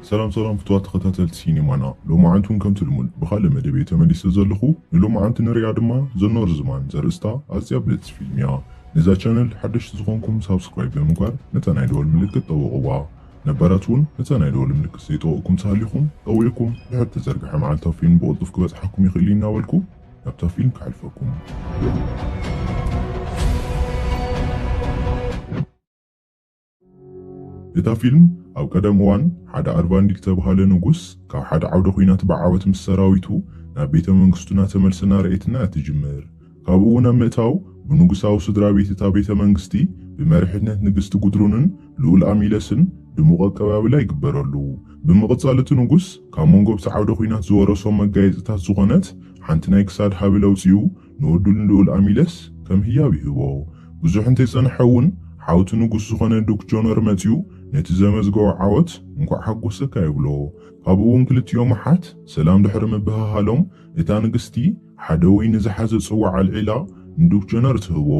ሰላም ሰላም ፍትዋት ተኸታተልቲ ሲኒማና፣ ሎማዓንቲ እውን ከምቲ ልሙድ ብኻልእ መደብ እየ ተመሊሰ ዘለኹ። ንሎማዓንቲ ንሪኣ ድማ ዘኖር ዝማን ዘርእስታ ኣዝያ ብልጽቲ ፊልም እያ። ነዛ ቻነል ሓደሽቲ ዝኾንኩም ሳብስክራይብ ብምግባር ነታ ናይ ደወል ምልክት ጠውቕዋ። ነባራት እውን ነታ ናይ ደወል ምልክት ዘይጠወቕኩም ተሃሊኹም ጠዊቕኩም ድሕር ተዘርግሐ መዓልታዊ ፊልም ብቕልጡፍ ክበጽሓኩም ይኽእል እዩ እናበልኩ ናብታ ፊልም ክሓልፈኩም። እታ ፊልም ኣብ ቀደም እዋን ሓደ ኣርቫንዲል ዝተባህለ ንጉስ ካብ ሓደ ዓውደ ኹናት ብዓወት ምስ ሰራዊቱ ናብ ቤተ መንግስቱ እናተመልሰ እናረኣየትና እያ ትጅምር። ካብኡ እውን ኣብ ምእታው ብንጉሳዊ ስድራ ቤት እታ ቤተ መንግስቲ ብመሪሕነት ንግስቲ ጉድሩንን ልኡል ኣሚለስን ድሙቕ ኣቀባብላ ይግበረሉ። ብምቕጻል እቲ ንጉስ ካብ መንጎ ብቲ ዓውደ ኹናት ዝወረሶም መጋየጽታት ዝኾነት ሓንቲ ናይ ክሳድ ሃብል ኣውጺኡ ንወዱ ንልኡል ኣሚለስ ከም ህያብ ይህቦ። ብዙሕ እንተይጸንሐ እውን ሓውቲ ንጉስ ዝኾነ ዱክ ጆነር መጺኡ ነቲ ዘመዝገቦ ዓወት እንኳዕ ሓጎሰካ ይብሎ። ካብኡ እውን ክልቲኦም ኣሓት ሰላም ድሕሪ ምብህሃሎም እታ ንግስቲ ሓደ ወይኒ ዝሓዘ ጽዋዕ ኣልዒላ ንዱክ ጆነር ትህቦ።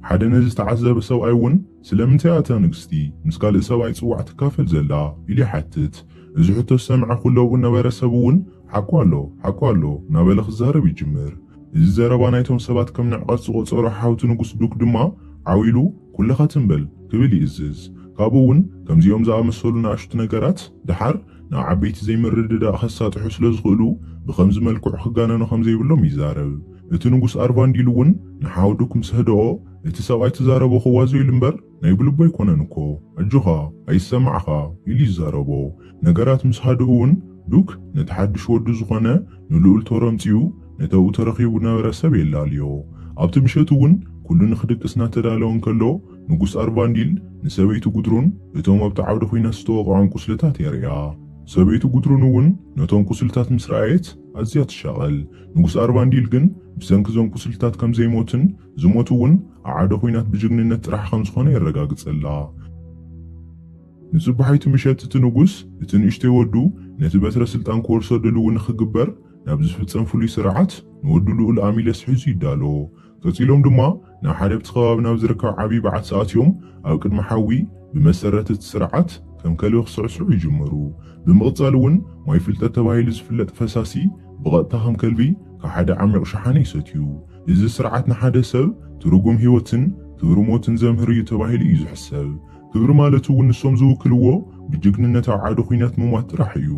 ሓደ ነዚ ዝተዓዘበ ሰብኣይ እውን ስለምንታይ እያ እታ ንግስቲ ምስ ካልእ ሰብኣይ ጽዋዕ ትካፈል ዘላ ኢሉ ይሓትት። እዚ ሕቶ ዝሰምዐ ኩሎ ኣብኡ ነበረ ሰብ እውን ሓቁ ኣሎ፣ ሓቁ ኣሎ እናበለ ክዛረብ ይጅምር። እዚ ዘረባ ናይቶም ሰባት ከም ንዕቀት ዝቖጸሮ ሓውቲ ንጉስ ዱክ ድማ ዓው ኢሉ ኩልኻ ትም በል ክብል ይእዝዝ። ካብኡ እውን ከምዚኦም ዝኣመሰሉ ንኣሽቱ ነገራት ደሓር ናብ ዓበይቲ ዘይምርድዳእ ከሳጥሑ ስለ ዝኽእሉ ብኸምዚ መልክዑ ክጋነኑ ከም ዘይብሎም ይዛረብ። እቲ ንጉስ ኣርቫንዲል እውን ንሓው ዱክ ምስ ህደኦ እቲ ሰብኣይ ትዛረቦ ክዋዞ ኢሉ እምበር ናይ ብልቡ ኣይኮነን እኮ፣ ኣጆኻ ኣይሰማዕኻ ኢሉ ይዛረቦ። ነገራት ምስ ሃድኡ እውን ዱክ ነቲ ሓድሽ ወዱ ዝኾነ ንልኡል ቶር ኣምጺኡ ነተብኡ ተረኺቡ ነበረ ሰብ የላልዮ። ኣብቲ ምሸት እውን ኩሉ ንክድቅስ እናተዳለወ እንከሎ ንጉስ ኣርቫንዲል ንሰበይቱ ጉድሩን እቶም ኣብቲ ዓውደ ኹናት ዝተወቕዖም ቁስልታት የርእያ። ሰበይቱ ጉድሩን እውን ነቶም ቁስልታት ምስ ረኣየት ኣዝያ ትሻቐል። ንጉስ ኣርቫንዲል ግን ብሰንኪ እዞም ቁስልታት ከም ዘይሞትን ዝሞት እውን ኣብ ዓውደ ኹናት ብጅግንነት ጥራሕ ከም ዝኾነ የረጋግጸላ። ንጽባሒቲ ምሸት እቲ ንጉስ እቲ ንእሽተይ ወዱ ነቲ በትረ ስልጣን ክወርሶ ድልው ንኽግበር ናብ ዝፍጸም ፍሉይ ስርዓት ንወዱ ልኡል ኣሚለስ ሒዙ ይዳሎ። ቀጺሎም ድማ ናብ ሓደ ኣብቲ ከባቢ ናብ ዝርከብ ዓቢ በዓቲ ኣትዮም ኣብ ቅድሚ ሓዊ ብመሰረት እቲ ስርዓት ከም ከልቢ ክስዕስዑ ይጅምሩ። ብምቕጻል እውን ማይ ፍልጠት ተባሂሉ ዝፍለጥ ፈሳሲ ብቐጥታ ከም ከልቢ ካብ ሓደ ዓሚቕ ሸሓነ ይሰትዩ። እዚ ስርዓት ንሓደ ሰብ ትርጉም ህይወትን ክብሪ ሞትን ዘምህር እዩ ተባሂሉ እዩ ዝሕሰብ። ክብሪ ማለት እውን ንሶም ዝውክልዎ ብጅግንነት ኣብ ዓውደ ኹናት ምሟት ጥራሕ እዩ።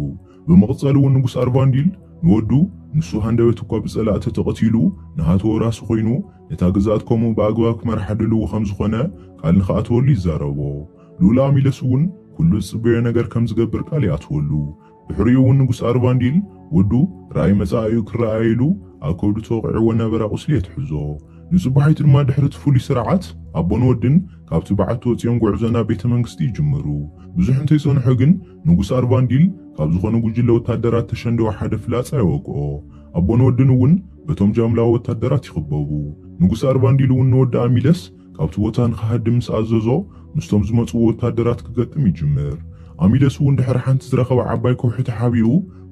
ብምቕጻል እውን ንጉስ ኣርቫንዲል ንወዱ ንሱ ሃንደበት እኳ ብጸላእቲ ተቐቲሉ ንሃተ ወራሲ ኮይኑ ነታ ግዝኣት ከምኡ ብኣግባብ ክመርሓ ድልው ከም ዝኾነ ቃል ንኽኣትወሉ ይዛረቦ። ልኡል ኣሚለስ እውን ኩሉ ዝጽበዮ ነገር ከም ዝገብር ቃል ይኣትወሉ። ድሕሪኡ እውን ንጉስ ኣርቫንዲል ወዱ ራእይ መጻኢኡ ክረኣየሉ ኣብ ከብዱ ተወቒዕዎ ነበረ ቁስሊ የትሕዞ። ንጽባሒቱ ድማ ድሕሪ እቲ ፍሉይ ስርዓት ኣቦን ወድን ካብቲ በዓቲ ወጺኦም ጉዕዞ ናብ ቤተ መንግስቲ ይጅምሩ። ብዙሕ እንተይጸንሑ ግን ንጉስ ኣርቫንዲል ካብ ዝኾነ ጉጅለ ወታደራት ተሸንደወ ሓደ ፍላጻ ይወግኦ። ኣቦን ወድን እውን በቶም ጃምላዊ ወታደራት ይኽበቡ። ንጉስ ኣርቫንዲል እውን ንወዲ ኣሚለስ ካብቲ ቦታ ንኽሃድም ምስ ኣዘዞ ምስቶም ዝመጽዎ ወታደራት ክገጥም ይጅምር። ኣሚለስ እውን ድሕሪ ሓንቲ ዝረኸባ ዓባይ ከውሒ ተሓቢኡ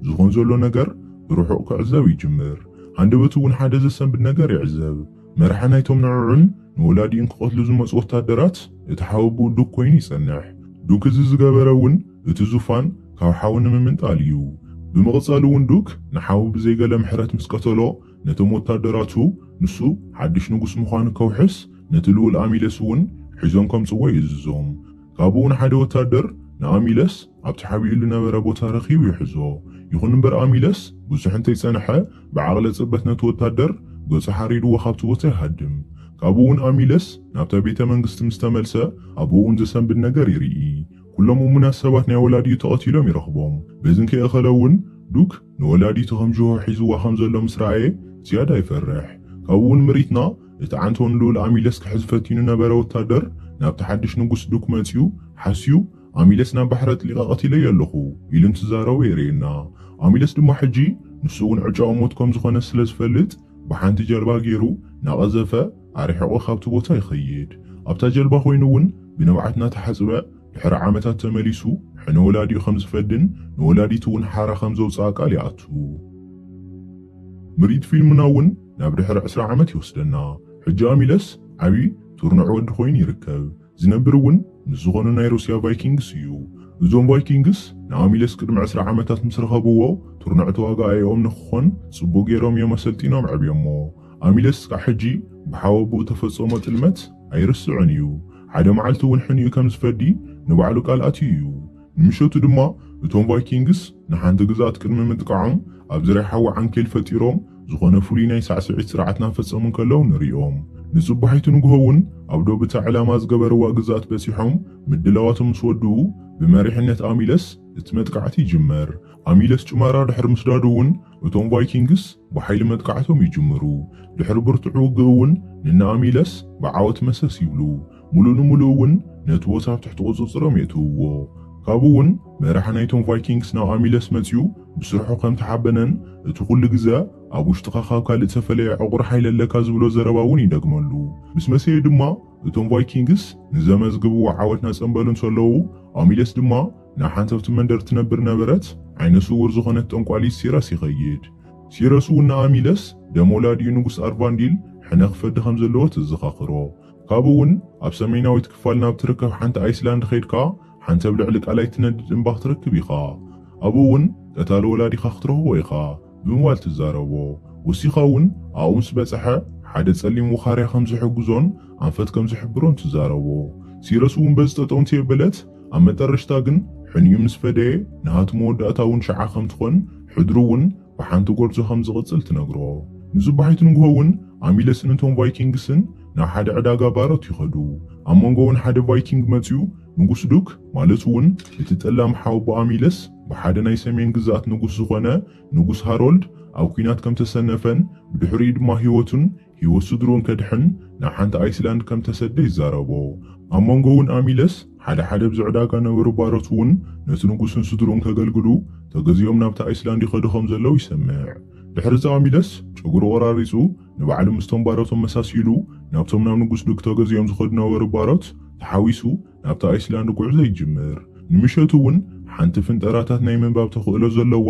ዝኾን ዘሎ ነገር ብርሑቕ ክዕዘብ ይጅምር። ሃንደበቱ እውን ሓደ ዘሰንብድ ነገር ይዕዘብ። መራሒ ናይቶም ንዕዑን ንወላዲኡን ክቐትሉ ዝመጹ ወታደራት እቲ ሓወቦኡ ዱክ ኮይኑ ይጸንሕ። ዱክ እዚ ዝገበረ እውን እቲ ዙፋን ካብ ሓው ንምምንጣል እዩ። ብምቕጻል እውን ዱክ ንሓው ብዘይገለ ምሕረት ምስ ቀተሎ ነቶም ወታደራቱ ንሱ ሓድሽ ንጉስ ምዃኑ ከውሕስ ነቲ ልኡል ኣሚለስ እውን ሒዞም ከምጽዎ ይእዝዞም። ካብኡ እውን ሓደ ወታደር ንኣሚለስ ኣብቲ ሓቢኡ ዝነበረ ቦታ ረኺቡ ይሕዞ። ይኹን እምበር ኣሚለስ ብዙሕ እንተይጸንሐ ብዓቕለ ጽበት ነቲ ወታደር ገጹ ሓሪድዎ ካብቲ ቦታ ይሃድም። ካብኡ እውን ኣሚለስ ናብታ ቤተ መንግስቲ ምስ ተመልሰ ኣብኡ እውን ዘሰንብድ ነገር ይርኢ። ኩሎም እሙናት ሰባት ናይ ወላዲኡ ተቐቲሎም ይረኽቦም። በዚ እንከየኸለ እውን ዱክ ንወላዲቱ ከም ጅሆ ሒዝዋ ከም ዘሎ ምስ ረኣየ ዝያዳ ይፈርሕ። ካብኡ እውን ምሪትና እቲ ዓንቶን ልኡል ኣሚለስ ክሕዝ ፈቲኑ ነበረ ወታደር ናብቲ ሓድሽ ንጉስ ዱክ መጺኡ ሓስዩ ኣሚለስ ናብ ባሕሪ ኣጥሊቐ ቀቲለዮ ኣለኹ ኢሉ እንትዛረቦ የርእየና። ኣሚለስ ድማ ሕጂ ንሱ እውን ዕጫኡ ሞት ከም ዝኾነ ስለ ዝፈልጥ ብሓንቲ ጀልባ ገይሩ ናቐዘፈ ኣርሒቑ ካብቲ ቦታ ይኸይድ። ኣብታ ጀልባ ኮይኑ እውን ብንብዓት እናተሓጽበ ድሕሪ ዓመታት ተመሊሱ ሕነ ወላዲኡ ከም ዝፈድን ንወላዲቱ እውን ሓራ ከም ዘውፅኣ ቃል ይኣቱ። ምርኢት ፊልምና እውን ናብ ድሕሪ ዕስራ ዓመት ይወስደና። ሕጂ ኣሚለስ ዓብዪ ቱርንዕ ወዲ ኮይኑ ይርከብ። ዝነብር እውን ምስ ዝኾኑ ናይ ሩስያ ቫይኪንግስ እዩ። እዞም ቫይኪንግስ ንኣሚለስ ቅድሚ ዕስራ ዓመታት ምስ ረኸብዎ፣ ትርኑዕ ተዋጋኣይኦም ንክኾን ጽቡቕ ገይሮም እዮም ኣሰልጢኖም ኣዕብዮሞ። ኣሚለስ እስካዕ ሕጂ ብሓወቡኡ ተፈጸሞ ጥልመት ኣይርስዕን እዩ። ሓደ መዓልቲ እውን ሕኒኡ ከም ዝፈዲ ንባዕሉ ቃል ኣትዩ እዩ። ንምሸቱ ድማ እቶም ቫይኪንግስ ንሓንቲ ግዝኣት ቅድሚ ምጥቃዖም ኣብ ዙርያ ሓዊ ዓንኬል ፈጢሮም ዝኾነ ፍሉይ ናይ ሳዕስዒት ስርዓት እናፈጸሙ እንከለዉ ንርእዮም። ንጽባሒቱ ንግሆ እውን ኣብ ዶብ እታ ዕላማ ዝገበርዋ ግዝኣት በጺሖም ምድላዋቶም ምስ ወድኡ ብመሪሕነት ኣሚለስ እቲ መጥቃዕቲ ይጅመር። ኣሚለስ ጭማራ ድሕሪ ምስዳዱ እውን እቶም ቫይኪንግስ ብሓይሊ መጥቃዕቶም ይጅምሩ። ድሕሪ ብርቱዕ ውግእ እውን ንነ ኣሚለስ ብዓወት መሰስ ይብሉ። ሙሉእ ንሙሉእ እውን ነቲ ቦታ ኣብ ትሕቲ ቁጽጽሮም የእትውዎ። ካብኡ እውን መራሒ ናይቶም ቫይኪንግስ ናብ ኣሚለስ መጺኡ ብስርሑ ከም ተሓበነን እቲ ኩሉ ግዘ ኣብ ውሽጥኻ ካብ ካልእ ተፈለየ ዕቑር ሓይሊ ኣለካ ዝብሎ ዘረባ እውን ይደግመሉ። ምስ መሰየ ድማ እቶም ቫይኪንግስ ንዘመዝግብዎ ዓወት ናጸንበሉ እንተለዉ ኣሚለስ ድማ ናብ ሓንቲ ኣብቲ መንደር ትነብር ነበረት ዓይነ ስውር ዝኾነት ጠንቋሊት ሲረስ ይኸይድ። ሲረስ እውን ንኣሚለስ ደም ወላዲኡ ንጉስ ኣርቫንዲል ሕነ ክፈዲ ከም ዘለዎ ተዘኻኽሮ። ካብኡ እውን ኣብ ሰሜናዊት ክፋል ናብ ትርከብ ሓንቲ ኣይስላንድ ኸይድካ ሓንቲ ኣብ ልዕሊ ቃላይ ትነድድ እምባ ክትረክብ ኢኻ። ኣብኡ እውን ቀታሊ ወላዲኻ ክትረኽቦ ኢኻ ብምባል ትዛረቦ። ወሲኻ እውን ኣብኡ ምስ በጽሐ ሓደ ጸሊም ውኻርያ ከም ዝሕግዞን ኣንፈት ከም ዝሕብሮን ትዛረቦ። ሲረስ እውን በዚ ጠጠው እንተየበለት ኣብ መጠረሽታ ግን ሕኒኡ ምስ ፈደየ ንሃቱ መወዳእታ እውን ሽዓ ከም ትኾን ሕድሩ እውን ብሓንቲ ጎርዞ ከም ዝቕጽል ትነግሮ። ንጽባሒቱ ንግሆ እውን ኣሚለስን እቶም ቫይኪንግስን ናብ ሓደ ዕዳጋ ባሮት ይኸዱ። ኣብ መንጎ እውን ሓደ ቫይኪንግ መጺኡ ንጉስ ዱክ ማለት እውን እቲ ጠላም ሓወቦ ኣሚለስ ብሓደ ናይ ሰሜን ግዝኣት ንጉስ ዝኾነ ንጉስ ሃሮልድ ኣብ ኲናት ከም ተሰነፈን ብድሕሪኡ ድማ ህይወቱን ህይወት ስድርኡን ከድሕን ናብ ሓንቲ ኣይስላንድ ከም ተሰደ ይዛረቦ። ኣብ መንጎ እውን ኣሚለስ ሓደ ሓደ ኣብዚ ዕዳጋ ነበሩ ባሮት እውን ነቲ ንጉስን ስድርኡን ከገልግሉ ተገዚኦም ናብቲ ኣይስላንድ ይኸዱ ከም ዘለዉ ይሰምዕ። ድሕሪ እዚ ኣሚለስ ጨጉሩ ቆራሪጹ ንባዕሉ ምስቶም ባሮት ኣመሳሲሉ ናብቶም ናብ ንጉስ ዱክ ተገዚኦም ዝኸዱ ነበሩ ባሮት ተሓዊሱ ናብቲ ኣይስላንድ ጉዕዞ ይጅምር። ንምሸቱ እውን ሓንቲ ፍንጠራታት ናይ ምንባብ ተኽእሎ ዘለዋ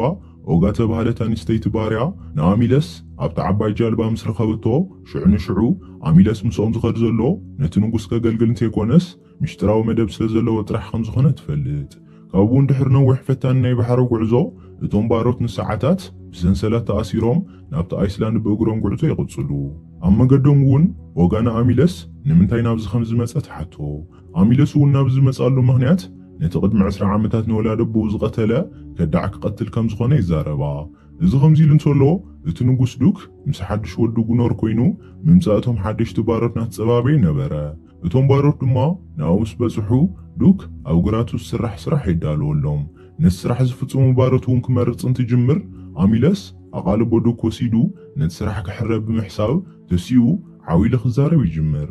ኦጋ ተባህለት ኣንስተይቲ ባርያ ንኣሚለስ ኣብቲ ዓባይ ጃልባ ምስ ረኸበቶ ሽዑ ንሽዑ ኣሚለስ ምስኦም ዝኸድ ዘሎ ነቲ ንጉስ ከገልግል እንተይኮነስ ምሽጥራዊ መደብ ስለ ዘለዎ ጥራሕ ከም ዝኾነ ትፈልጥ። ካብኡ እውን ድሕሪ ነዊሕ ፈታኒ ናይ ባሕሪ ጉዕዞ እቶም ባሮት ንሰዓታት ብሰንሰላት ተኣሲሮም ናብቲ ኣይስላንድ ብእግሮም ጉዕዞ ይቕጽሉ። ኣብ መገዶም እውን ኦጋ ንኣሚለስ ንምንታይ ናብዚ ከም ዝመጸ ትሓቶ። ኣሚለስ እውን ናብ ዝመጻሉ ምኽንያት ነቲ ቅድሚ ዕስራ ዓመታት ንወላዲ ኣቦኡ ዝቐተለ ከዳዕ ክቐትል ከም ዝኾነ ይዛረባ። እዚ ከምዚ ኢሉ እንተሎ እቲ ንጉስ ዱክ ምስ ሓድሽ ወዱ ጉኖር ኮይኑ ምምጻእ እቶም ሓደሽቲ ባሮት ናተጸባበየ ነበረ። እቶም ባሮት ድማ ንኣኡ ምስ በጽሑ ዱክ ኣብ ግራቱ ዝስራሕ ስራሕ የዳልወሎም። ነቲ ስራሕ ዝፍጽሙ ባሮት እውን ክመርጽ እንትጅምር ኣሚለስ ኣቓልቦ ዱክ ወሲዱ ነቲ ስራሕ ክሕረብ ብምሕሳብ ተሲኡ ዓው ኢሉ ክዛረብ ይጅምር።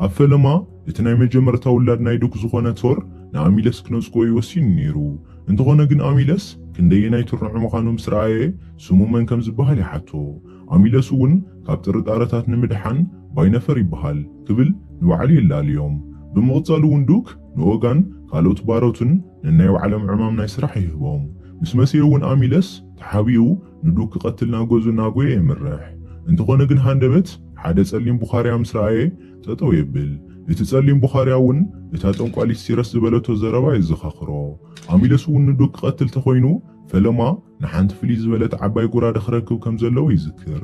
ኣብ ፈለማ እቲ ናይ መጀመርታ ውላድ ናይ ዱክ ዝኾነ ቶር ንኣሚለስ ክነጽጎ እዩ ወሲኑ ነይሩ። እንተኾነ ግን ኣሚለስ ክንደየናይ ትርኑዕ ምዃኑ ምስ ረኣየ ስሙ መን ከም ዝበሃል ይሓቶ። ኣሚለስ እውን ካብ ጥርጣረታት ንምድሓን ባይነፈር ይበሃል ክብል ንባዕሉ የላልዮም። ብምቕጻል እውን ዱክ ንኦጋን ካልኦት ባሮትን ነናይ ባዕሎም ዕማም ናይ ስራሕ ይህቦም። ምስ መሰየ እውን ኣሚለስ ተሓቢኡ ንዱክ ክቐትል ናብ ገዝኡ እናጎየ የምርሕ። እንተኾነ ግን ሃንደበት ሓደ ጸሊም ቡኻርያ ምስ ረኣየ ጠጠው የብል። እቲ ጸሊም ቡኻርያ እውን እታ ጠንቋሊት ሲረስ ዝበለቶ ዘረባ የዘኻኽሮ። ኣሚለስ እውን ንዱክ ክቐትል ተኾይኑ ፈለማ ንሓንቲ ፍልይ ዝበለት ዓባይ ጉራደ ክረክብ ከም ዘለዎ ይዝክር።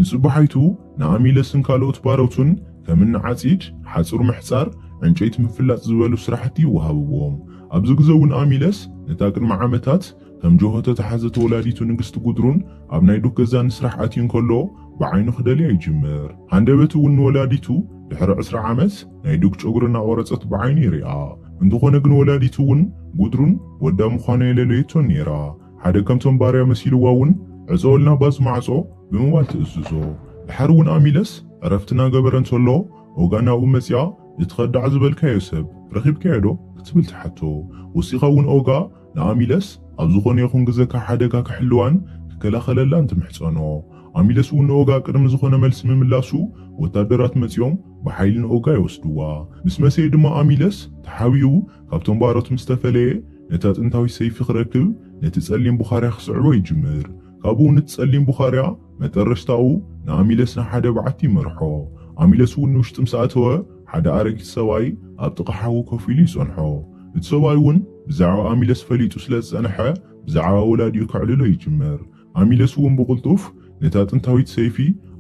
ንጽባሓይቱ ንኣሚለስን ካልኦት ባሮቱን ከምኒ ዓጺድ፣ ሓጹር ምሕጻር፣ ዕንጨይቲ ምፍላጽ ዝበሉ ስራሕቲ ይወሃብዎም። ኣብዚ ግዘ እውን ኣሚለስ ነታ ቅድሚ ዓመታት ከም ጆሆ ተተሓዘት ወላዲቱ ንግስቲ ጉድሩን ኣብ ናይ ዱክ ገዛ ንስራሕ ኣትዩ እንከሎ ብዓይኑ ክደልያ ይጅምር። ሃንደበት እውን ንወላዲቱ ድሕሪ ዕስራ ዓመት ናይ ዱክ ጨጉሪ እናቖረጸት ብዓይኑ ይሪኣ። እንተኾነ ግን ወላዲቱ እውን ጉድሩን ወዳ ምዃኑ የለለየቶን ነይራ። ሓደ ከምቶም ባርያ መሲልዋ እውን ዕጸወልና ባዚ ማዕጾ ብምባል ትእዝዞ። ድሓር እውን ኣሚለስ ዕረፍቲ እናገበረ እንተሎ ኦጋ ናብኡ መጺኣ እቲ ከዳዕ ዝበልካዮ ሰብ ረኺብካዮ ዶ ክትብል ትሓቶ። ወሲኻ እውን ኦጋ ንኣሚለስ ኣብ ዝኾነ ይኹን ግዘ ካብ ሓደጋ ክሕልዋን ክከላኸለላን ትምሕጸኖ። ኣሚለስ እውን ንኦጋ ቅድሚ ዝኾነ መልሲ ምምላሱ ወታደራት መጺኦም ብሓይሊ ንኦጋ ይወስድዋ። ምስ መሰየ ድማ ኣሚለስ ተሓቢኡ ካብቶም ባሮት ምስ ተፈለየ ነታ ጥንታዊት ሰይፊ ክረክብ ነቲ ጸሊም ቡኻርያ ክስዕቦ ይጅምር። ካብኡ ነቲ ጸሊም ቡኻርያ መጠረሽታኡ ንኣሚለስ ንሓደ በዓቲ ይመርሖ። ኣሚለስ እውን ንውሽጢ ምስ ኣተወ ሓደ ኣረጊት ሰብኣይ ኣብ ጥቓ ሓዊ ኮፍ ኢሉ ይጸንሖ። እቲ ሰብኣይ እውን ብዛዕባ ኣሚለስ ፈሊጡ ስለ ዝጸንሐ፣ ብዛዕባ ወላዲኡ ከዕልሎ ይጅምር። ኣሚለስ እውን ብቕልጡፍ ነታ ጥንታዊት ሰይፊ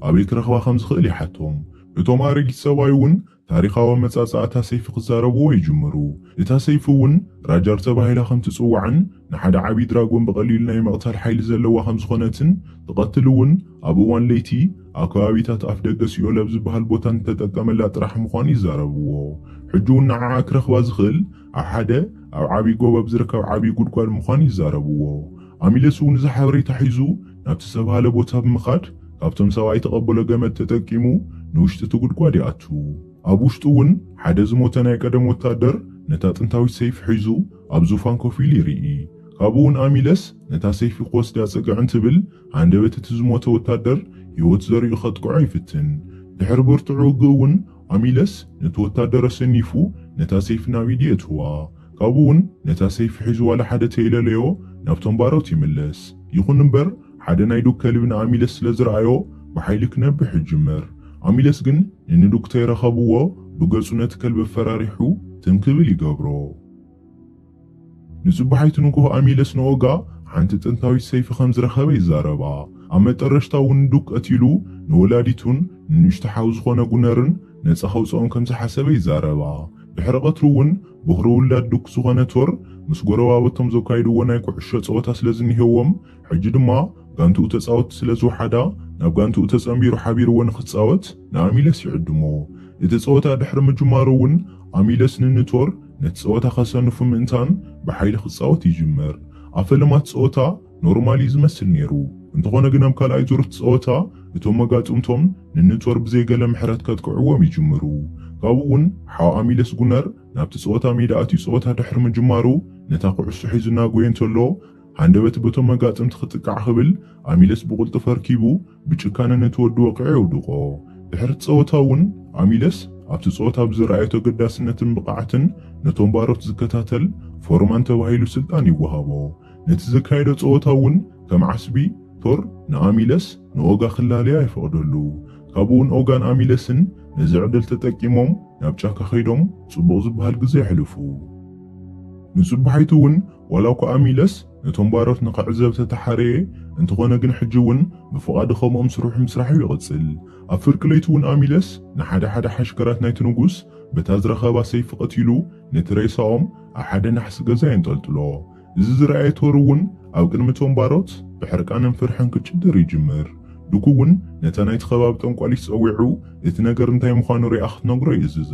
ኣበይ ክረኽባ ከም ዝኽእል ይሓቶም። እቶም ኣረጊት ሰብኣይ እውን ታሪኻዊ ኣመጻጽኣ እታ ሰይፊ ክዛረብዎ ይጅምሩ። እታ ሰይፊ እውን ራጃር ተባሂላ ከም ትጽዋዕን ንሓደ ዓቢ ድራጎን ብቐሊሉ ናይ ምቕታል ሓይሊ ዘለዋ ከም ዝኾነትን፣ ትቐትል እውን ኣብ እዋን ለይቲ ኣብ ከባቢታት ኣፍ ደገ ሲኦል ኣብ ዝበሃል ቦታ ንተጠቀመላ ጥራሕ ምዃኑ ይዛረብዎ። ሕጂ እውን ንዓኣ ክረኽባ ዝኽእል ኣብ ሓደ ኣብ ዓቢ ጎብ ኣብ ዝርከብ ዓቢ ጉድጓድ ምዃኑ ይዛረብዎ። ኣሚለስ እውን እዚ ሓበሬታ ሒዙ ናብቲ ዝተባህለ ቦታ ብምኻድ ካብቶም ሰብኣይ ተቐበሎ ገመድ ተጠቂሙ ንውሽጢ እቲ ጉድጓድ ይኣቱ። ኣብ ውሽጡ እውን ሓደ ዝሞተ ናይ ቀደም ወታደር ነታ ጥንታዊት ሰይፊ ሒዙ ኣብ ዙፋን ኮፍ ኢሉ ይርኢ። ካብኡ እውን ኣሚለስ ነታ ሰይፊ ክወስዳ ጽግዕ እንትብል፣ ሃንደበት እቲ ዝሞተ ወታደር ህይወት ዘሪኡ ከጥቅዖ ይፍትን። ድሕሪ ብርቱዕ ውግእ እውን ኣሚለስ ነቲ ወታደር ኣሰኒፉ ነታ ሰይፊ ናብ ኢዱ የእትዋ። ካብኡ እውን ነታ ሰይፊ ሒዙ ዋላ ሓደ ተይለለዮ ናብቶም ባሮት ይምለስ። ይኹን እምበር ሓደ ናይ ዱክ ከልቢ ንኣሚለስ ስለ ዝረኣዮ ብሓይሊ ክነብሕ ይጅምር። ኣሚለስ ግን ንንዱክ ተይረኸብዎ ብገጹ ነቲ ከልቢ ኣፈራሪሑ ትም ክብል ይገብሮ። ንጽባሒቱ ንግሆ ኣሚለስ ንኦጋ ሓንቲ ጥንታዊት ሰይፊ ከም ዝረኸበ ይዛረባ። ኣብ መጠረሽታ እውን ንዱክ ቀቲሉ ንወላዲቱን ንንእሽቶ ሓው ዝኾነ ጉነርን ነጻ ከውጽኦም ከም ዝሓሰበ ይዛረባ። ድሕሪ ቀትሪ እውን ቦኽሪ ውላድ ዱክ ዝኾነ ቶር ምስ ጎረባብቶም ዘካይድዎ ናይ ኩዕሾ ጸወታ ስለ ዝኒሄዎም፣ ሕጂ ድማ ጋንትኡ ተጻወትቲ ስለ ዝወሓዳ ናብ ጋንትኡ ተጸንቢሩ ሓቢርዎ ንኽጻወት ንኣሚለስ ይዕድሞ። እቲ ጸወታ ድሕሪ ምጅማሩ እውን ኣሚለስ ንንቶር ነቲ ጸወታ ከሰንፉ ምእንታን ብሓይሊ ክጻወት ይጅምር። ኣብ ፈለማት ጸወታ ኖርማል እዩ ዝመስል ነይሩ። እንተኾነ ግን ኣብ ካልኣይ ዙር እቲ ጸወታ እቶም መጋጥምቶም ንንቶር ብዘይ ገለ ምሕረት ከጥቅዕዎም ይጅምሩ። ካብኡ እውን ሓው ኣሚለስ ጉነር ናብቲ ጸወታ ሜዳ ኣትዩ ጸወታ ድሕሪ ምጅማሩ ነታ ኩዕሶ ሒዙ እናጎየ እንተሎ ሃንደበት በቶም መጋጥምቲ ክጥቃዕ ክብል ኣሚለስ ብቕልጡፍ ኣርኪቡ ብጭካነ ነቲ ወዲ ወቒዑ የውድቖ። ድሕሪ ጸወታ እውን ኣሚለስ ኣብቲ ጸወታ ብዝረኣዮ ተገዳስነትን ብቕዓትን ነቶም ባሮት ዝከታተል ፎርማን ተባሂሉ ስልጣን ይወሃቦ። ነቲ ዘካየዶ ጸወታ እውን ከም ዓስቢ ቶር ንኣሚለስ ንኦጋ ክላለያ ይፈቕደሉ። ካብኡ እውን ኦጋን ኣሚለስን ነዚ ዕድል ተጠቂሞም ናብ ጫካ ከይዶም ጽቡቕ ዝበሃል ግዜ የሕልፉ። ንጽባሒቱ እውን ዋላ እኳ ኣሚለስ ነቶም ባሮት ንኽዕዘብ ተተሓረየ፣ እንተኾነ ግን ሕጂ እውን ብፍቓዱ ከምኦም ስርሑ ምስራሑ ይቕጽል። ኣብ ፍርቂ ለይቲ እውን ኣሚለስ ንሓደ ሓደ ሓሽከራት ናይቲ ንጉስ በታ ዝረኸባ ሰይፊ ቀቲሉ ነቲ ሬሳኦም ኣብ ሓደ ናሕሲ ገዛ የንጠልጥሎ። እዚ ዝረኣየ ቶር እውን ኣብ ቅድሚ እቶም ባሮት ብሕርቃንን ፍርሕን ክጭድር ይጅምር። ዱክ እውን ነታ ናይቲ ከባቢ ጠንቋሊት ጸዊዑ እቲ ነገር እንታይ ምዃኑ ሪኣ ክትነግሮ ይእዝዛ።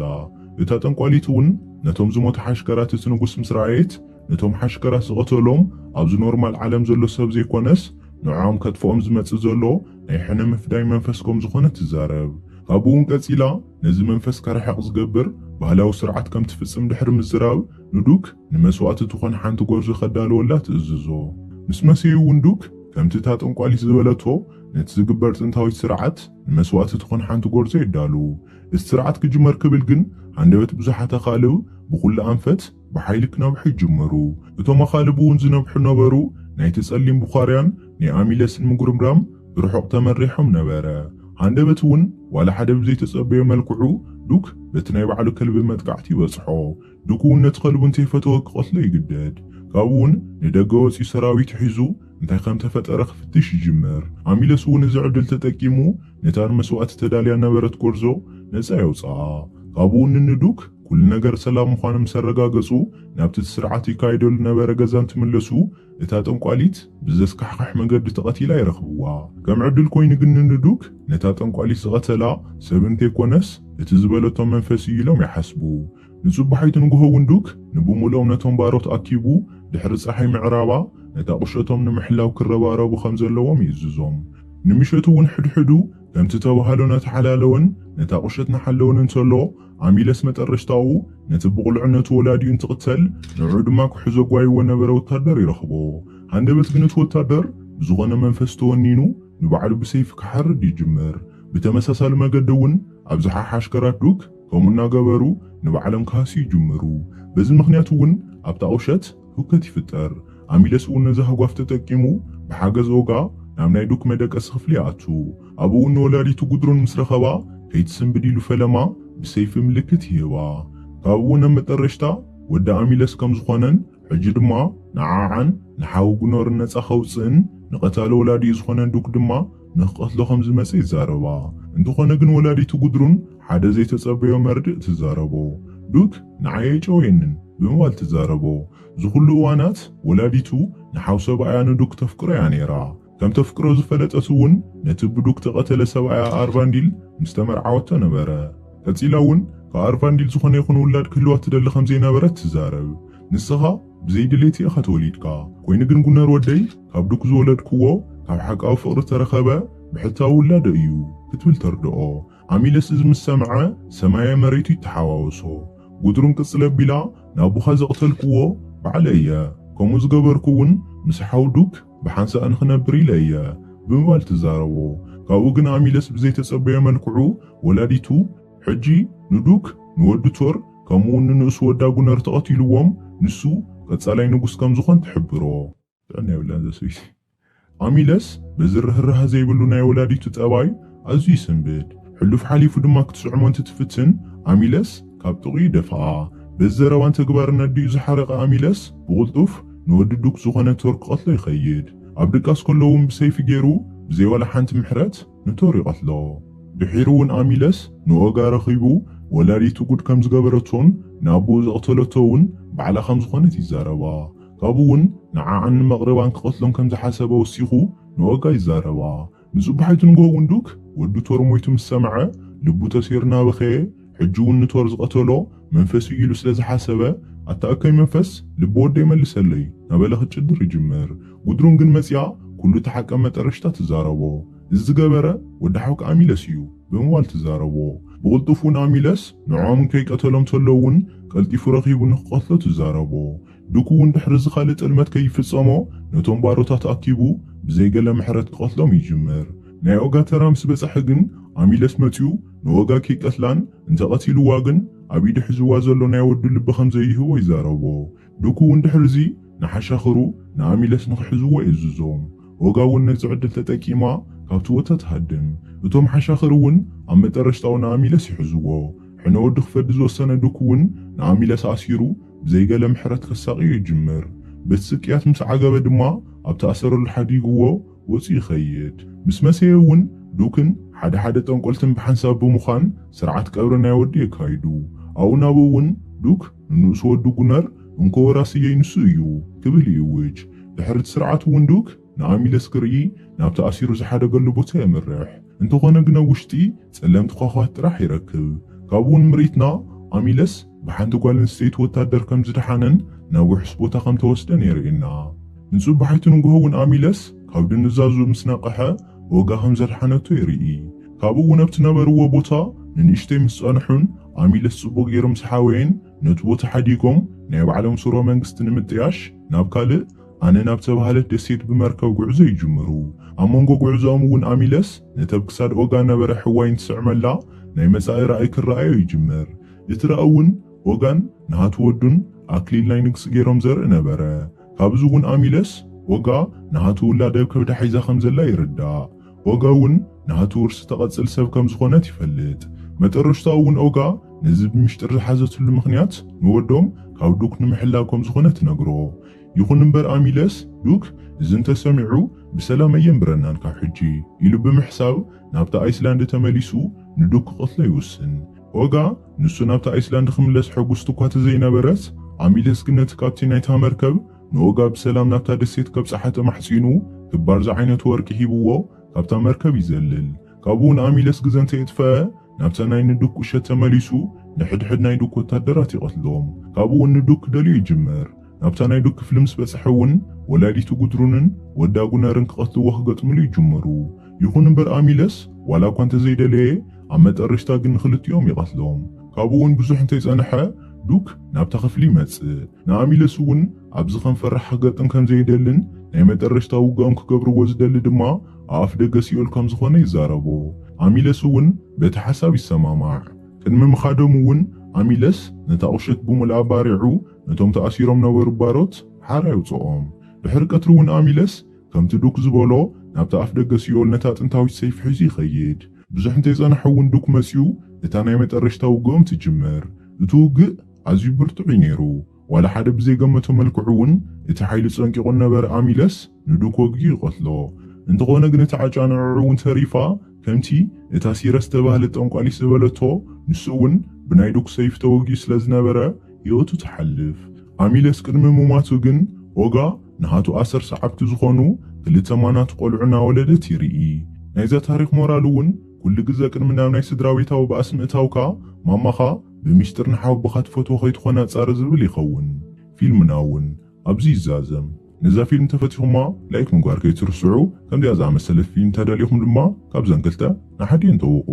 እታ ጠንቋሊት እውን ነቶም ዝሞቱ ሓሽከራት እቲ ንጉስ ምስ ረኣየት፣ ነቶም ሓሽከራት ዝቐተሎም ኣብዚ ኖርማል ዓለም ዘሎ ሰብ ዘይኮነስ ንዕኦም ከጥፍኦም ዝመጽእ ዘሎ ናይ ሕነ ምፍዳይ መንፈስ ከም ዝኾነ ትዛረብ። ካብኡ እውን ቀጺላ ነዚ መንፈስ ከርሕቕ ዝገብር ባህላዊ ስርዓት ከም ትፍጽም ድሕሪ ምዝራብ ንዱክ ንመስዋእቲ ትኾን ሓንቲ ጎርዞ ከዳልወላ ትእዝዞ። ምስ መሰዩ እውን ዱክ ከምቲ እታ ጠንቋሊት ዝበለቶ ነቲ ዝግበር ጥንታዊት ስርዓት ንመስዋእቲ ትኾን ሓንቲ ጎርዞ የዳሉ። እቲ ስርዓት ክጅመር ክብል ግን ሃንደበት ብዙሓት ኣኻልብ ብኹሉ ኣንፈት ብሓይሊ ክነብሑ ይጅምሩ። እቶም ኣኻልብ እውን ዝነብሑ ነበሩ። ናይቲ ጸሊም ቡኻርያን ናይ ኣሚለስን ምጉርምራም ብርሑቕ ተመሪሖም ነበረ። ሃንደበት እውን ዋላ ሓደ ብዘይተጸበዮ መልክዑ ዱክ በቲ ናይ ባዕሉ ከልቢ መጥቃዕቲ ይበጽሖ። ዱክ እውን ነቲ ከልቡ እንተይፈተወ ክቐትሎ ይግደድ። ካብኡ እውን ንደገ ወጺኡ ሰራዊቱ ሒዙ እንታይ ከም ተፈጠረ ክፍትሽ ይጅምር። ኣሚለስ እውን እዚ ዕድል ተጠቂሙ ነታ ንመስዋእቲ ተዳልያ ነበረት ጎርዞ ነጻ የውጽኣ። ካብኡ እውን ንዱክ ኩሉ ነገር ሰላም ምዃኑ ምስ ኣረጋገጹ ናብቲ እቲ ስርዓት ይካየደሉ ነበረ ገዛ እንትምለሱ እታ ጠንቋሊት ብዘስካሕክሕ መገዲ ተቐቲላ ይረኽብዋ። ከም ዕድል ኮይኑ ግን ንዱክ ነታ ጠንቋሊት ዝቐተላ ሰብ እንተይኮነስ እቲ ዝበለቶ መንፈስ እዩ ኢሎም ይሓስቡ። ንጽባሒቱ ንግሆ እውን ዱክ ንብምልኦም ነቶም ባሮት ኣኪቡ ድሕሪ ጸሓይ ምዕራባ ነታ ቁሸቶም ንምሕላው ክረባረቡ ከም ዘለዎም ይእዝዞም። ንምሸቱ እውን ሕድሕዱ ከምቲ ተባህሎ እናተሓላለወን ነታ ቁሸት እናሓለወን እንተሎ ኣሚለስ መጠረሽታኡ ነቲ ብቑልዕነቱ ወላዲኡ እንትቕተል ንዕኡ ድማ ክሕዞ ጓይዎ ነበረ ወታደር ይረኽቦ። ሃንደበት ግን እቲ ወታደር ብዝኾነ መንፈስ ተወኒኑ ንባዕሉ ብሰይፊ ክሓርድ ይጅምር። ብተመሳሳሊ መገዲ እውን ኣብዝሓ ሓሽከራት ዱክ ከምኡ እናገበሩ ንባዕሎም ክሃስዩ ይጅምሩ። በዚ ምኽንያት እውን ኣብታ ቁሸት ህውከት ይፍጠር። ኣሚለስ እውን ነዚ ሃጓፍ ተጠቂሙ ብሓገዝ ኦጋ ናብ ናይ ዱክ መደቀሲ ክፍሊ ይኣቱ። ኣብኡ እውን ንወላዲቱ ጉድሩን ምስ ረኸባ ከይትስንብድ ኢሉ ፈለማ ብሰይፊ ምልክት ይህባ። ካብኡ ናብ መጠረሽታ ወዲ ኣሚለስ ከም ዝኾነን ሕጂ ድማ ንዓዓን ንሓው ጉኖርን ነጻ ከውጽእን ንቐታሊ ወላዲኡ ዝኾነ ዱክ ድማ ንኽቐትሎ ከም ዝመጸ ይዛረባ። እንተኾነ ግን ወላዲቱ ጉድሩን ሓደ ዘይተጸበዮ መርድእ ትዛረቦ። ዱክ ንዓይ ኣይጨወየንን ብምባል ትዛረቦ። ዝኹሉ እዋናት ወላዲቱ ንሓው ሰብኣያ ንዱክ ተፍቅሮ እያ ነይራ። ከም ተፍቅሮ ዝፈለጠት እውን ነቲ ብዱክ ተቐተለ ሰብኣያ ኣርቫንዲል ምስ ተመርዓወቶ ነበረ። ቀጺላ እውን ካብ ኣርቫንዲል ዝኾነ ይኹን ውላድ ክህልዋ ትደሊ ከም ዘይነበረት ትዛረብ። ንስኻ ብዘይ ድሌት ኢኻ ተወሊድካ። ኮይኑ ግን ጉነር ወደይ ካብ ዱክ ዝወለድክዎ ካብ ሓቃዊ ፍቕሪ ተረኸበ ብሕታዊ ውላዶ እዩ ክትብል ተርድኦ። ኣሚለስ እዚ ምስ ሰምዐ ሰማየ መሬቱ ይተሓዋወሶ። ጉድሩን ቅጽል ኣቢላ ንኣቦኻ ዘቕተልክዎ ባዕለ እየ። ከምኡ ዝገበርኩ እውን ምስ ሓው ዱክ ብሓንሳእ ንኽነብር ኢለ እየ ብምባል ትዛረቦ። ካብኡ ግን ኣሚለስ ብዘይተጸበዮ መልክዑ ወላዲቱ ሕጂ ንዱክ ንወዲ ቶር ከምኡ እውን ንንእሱ ወዳ ጉነር ተቐቲልዎም ንሱ ቀጻላይ ንጉስ ከም ዝኾን ትሕብሮ። ጥዕና የብላን ዘስቢት። ኣሚለስ በዚ ርህራህ ዘይብሉ ናይ ወላዲቱ ጠባይ ኣዝዩ ይስንብድ። ሕሉፍ ሓሊፉ ድማ ክትስዕሞ እንትትፍትን ኣሚለስ ካብ ጥቕኡ ይደፍኣ። በዚ ዘረባን ተግባርን ኣዲኡ ዝሓረቐ ኣሚለስ ብቕልጡፍ ንወዲ ዱክ ዝኾነ ቶር ክቐትሎ ይኸይድ። ኣብ ድቃስ ከሎ እውን ብሰይፊ ገይሩ ብዘይ ዋላ ሓንቲ ምሕረት ንቶር ይቐትሎ። ድሒሩ እውን ኣሚለስ ንኦጋ ረኺቡ ወላዲቱ ጉድ ከም ዝገበረቶን ንኣቦኡ ዘቕተለቶ እውን ባዕላ ከም ዝኾነት ይዛረባ። ካብኡ እውን ንዓዓን ንመቕርባን ክቐትሎም ከም ዝሓሰበ ወሲኹ ንኦጋ ይዛረባ። ንጽባሒቱ ንግሆ እውን ዱክ ወዲ ቶር ሞይቱ ምስ ሰምዐ ልቡ ተሲሩ እናበኸየ ሕጂ እውን ንቶር ዝቐተሎ መንፈስ እዩ ኢሉ ስለ ዝሓሰበ ኣታ እከይ መንፈስ ልቢ ወደይ መልሰለይ እናበለ ክጭድር ይጅምር። ጉድሩን ግን መጺኣ ኩሉ እቲ ሓቂ መጠረሽታ ትዛረቦ። እዚ ዝገበረ ወዲ ሓውካ ኣሚለስ እዩ ብምባል ትዛረቦ። ብቕልጡፍ እውን ኣሚለስ ንዕኦም ከይቀተሎም ተሎ እውን ቀልጢፉ ረኺቡ ንክቐትሎ ትዛረቦ። ዱክ እውን ድሕሪ እዚ ካልእ ጥልመት ከይፍጸሞ ነቶም ባሮታት ኣኪቡ ብዘይ ገለ ምሕረት ክቐትሎም ይጅምር። ናይ ኦጋ ተራ ምስ በጽሐ ግን ኣሚለስ መጺኡ ንኦጋ ከይቀትላን እንተቐቲልዋ ግን ኣብ ኢዱ ሒዝዋ ዘሎ ናይ ወዱ ልቢ ከም ዘይህቦ ይዛረቦ። ዱክ እውን ድሕሪ እዚ ንሓሻኽሩ ንኣሚለስ ንኽሕዝዎ የዝዞም። ኦጋ እውን ነዚ ዕድል ተጠቂማ ካብቲ ቦታ ትሃድም። እቶም ሓሻኽር እውን ኣብ መጠረሽታኡ ንኣሚለስ ይሕዝዎ። ሕነ ወዲ ክፈዲ ዝወሰነ ዱክ እውን ንኣሚለስ ኣሲሩ ብዘይገለ ምሕረት ከሳቕዮ ይጅምር። በቲ ስቅያት ምስ ዓገበ ድማ ኣብ ተኣሰረሉ ሓዲግዎ ወፂኡ ይኸይድ። ምስ መሰየ እውን ዱክን ሓደ ሓደ ጠንቆልትን ብሓንሳብ ብምዃን ስርዓት ቀብሪ ናይ ወዱ የካይዱ። ኣብኡ ናብኡ እውን ዱክ ንንእሱ ወዱ ጉነር እንኮ ወራስየይ ንሱ እዩ ክብል ይእውጅ። ድሕሪ እቲ ስርዓት እውን ዱክ ንኣሚለስ ክርኢ ናብቲ ኣሲሩ ዝሓደገሉ ቦታ የምርሕ። እንተኾነ ግን ኣብ ውሽጢ ጸለምቲ ኳኳት ጥራሕ ይረክብ። ካብኡ እውን ምርኢትና ኣሚለስ ብሓንቲ ጓል ኣንስተይቲ ወታደር ከም ዝደሓነን ናብ ውሑስ ቦታ ከም ተወስደን የርእየና። ንጽባሒቱ ንግሆ እውን ኣሚለስ ካብ ድንዛዙ ምስ ነቕሐ ኦጋ ከም ዘድሓነቶ የርኢ። ካብኡ እውን ኣብቲ ነበርዎ ቦታ ንንእሽተይ ምስ ጸንሑን ኣሚለስ ጽቡቕ ገይሩ ምስ ሓወየን ነቲ ቦታ ሓዲጎም ናይ ባዕሎም ስርወ መንግስቲ ንምጥያሽ ናብ ካልእ ኣነ ናብ ተባህለት ደሴት ብመርከብ ጉዕዞ ይጅምሩ። ኣብ መንጎ ጉዕዞኦም እውን ኣሚለስ ነቲ ኣብ ክሳድ ኦጋ ነበረ ሕዋይ እንትስዕመላ ናይ መጻኢ ራእይ ክረኣዮ ይጅምር። እቲ ራእይ እውን ኦጋን ናሃቱ ወዱን ኣክሊል ናይ ንግስ ገይሮም ዘርኢ ነበረ። ካብዚ እውን ኣሚለስ ኦጋ ናሃቱ ውላደ ኣብ ከብዳ ሒዛ ከም ዘላ ይርዳእ። ኦጋ እውን ናሃቱ ውርሲ ተቐጽል ሰብ ከም ዝኾነት ይፈልጥ። መጠረሽታኡ እውን ኦጋ ነዚ ብምሽጥር ዝሓዘትሉ ምኽንያት ንወዶም ካብ ዱክ ንምሕላው ከም ዝኾነ ትነግሮ። ይኹን እምበር ኣሚለስ ዱክ እዚ እንተሰሚዑ ብሰላም ኣየንብረናን ካብ ሕጂ ኢሉ ብምሕሳብ ናብታ ኣይስላንድ ተመሊሱ ንዱክ ክቐትሎ ይውስን። ኦጋ ንሱ ናብታ ኣይስላንድ ክምለስ ሕጉስቲ እኳ ተዘይነበረት ኣሚለስ ግን ነቲ ካፕቴን ናይታ መርከብ ንኦጋ ብሰላም ናብታ ደሴት ከብጽሓ ተማሕጺኑ ክባር ዝዓይነቱ ወርቂ ሂብዎ ካብታ መርከብ ይዘልል። ካብኡ ንኣሚለስ ግዘ እንተየጥፈአ ናብታ ናይ ንዱክ ቁሸት ተመሊሱ ንሕድሕድ ናይ ዱክ ወታደራት ይቐትሎም። ካብኡ ንዱክ ክደልዮ ይጅምር። ናብታ ናይ ዱክ ክፍሊ ምስ በጽሐ እውን ወላዲቱ ጉድሩንን ወዳ ጉነርን ክቐትልዎ ክገጥምሉ ይጅምሩ። ይኹን እምበር ኣሚለስ ዋላ እኳ እንተዘይደለየ ኣብ መጠረሽታ ግን ንክልቲኦም ይቐትሎም። ካብኡ እውን ብዙሕ እንተይጸንሐ ዱክ ናብታ ክፍሊ ይመጽእ። ንኣሚለስ እውን ኣብዚ ከም ፈራሕ ክገጥም ከም ዘይደልን ናይ መጠረሽታ ውግኦም ክገብርዎ ዝደሊ ድማ ኣፍ ደገ ሲኦል ከም ዝኾነ ይዛረቦ። ኣሚለስ እውን በቲ ሓሳብ ይሰማማዕ። ቅድሚ ምኻዶም እውን ኣሚለስ ነታ ቁሸት ብምልኣ ባሪዑ ነቶም ተኣሲሮም ነበሩ ባሮት ሓራ የውፅኦም። ድሕሪ ቀትሪ እውን ኣሚለስ ከምቲ ዱክ ዝበሎ ናብቲ ኣፍ ደገ ሲኦል ነታ ጥንታዊት ሰይፊ ሒዙ ይኸይድ። ብዙሕ እንተይጸንሐ እውን ዱክ መጺኡ እታ ናይ መጠረሽታ ውግኦም ትጅምር። እቲ ውግእ ኣዝዩ ብርቱዕ እዩ ነይሩ። ዋላ ሓደ ብዘይገመቶ መልክዑ እውን እቲ ሓይሊ ጸንቂቑ ነበረ ኣሚለስ ንዱክ ወጊኡ ይቐትሎ። እንተኾነ ግን እቲ ዓጫ ንዕዑ እውን ተሪፋ፣ ከምቲ እታ ሲረስ ዝተባህለት ጠንቋሊት ዝበለቶ፣ ንሱ እውን ብናይ ዱክ ሰይፍ ተወጊኡ ስለ ዝነበረ ህይወቱ ትሓልፍ። ኣሚለስ ቅድሚ ምሟቱ ግን ኦጋ ንሃቱ ኣሰር ሰዓብቲ ዝኾኑ ክልተ ማናቱ ቆልዑ እናወለደት ይርኢ። ናይዛ ታሪኽ ሞራል እውን ኩሉ ግዘ ቅድሚ ናብ ናይ ስድራ ቤታዊ ባእሲ ምእታውካ ማማኻ ብሚስጥር ንሓወቦኻ ትፈትዎ ከይትኾን ኣጻሪ ዝብል ይኸውን። ፊልምና እውን ኣብዚ ይዛዘም። ነዛ ፊልም ተፈቲኹማ ላይክ ምግባር ከይትርስዑ። ከምዚኣ ዝኣመሰለት ፊልም ተደሊኹም ድማ ካብዘን ክልተ ንሓዲኤን ተውቑ።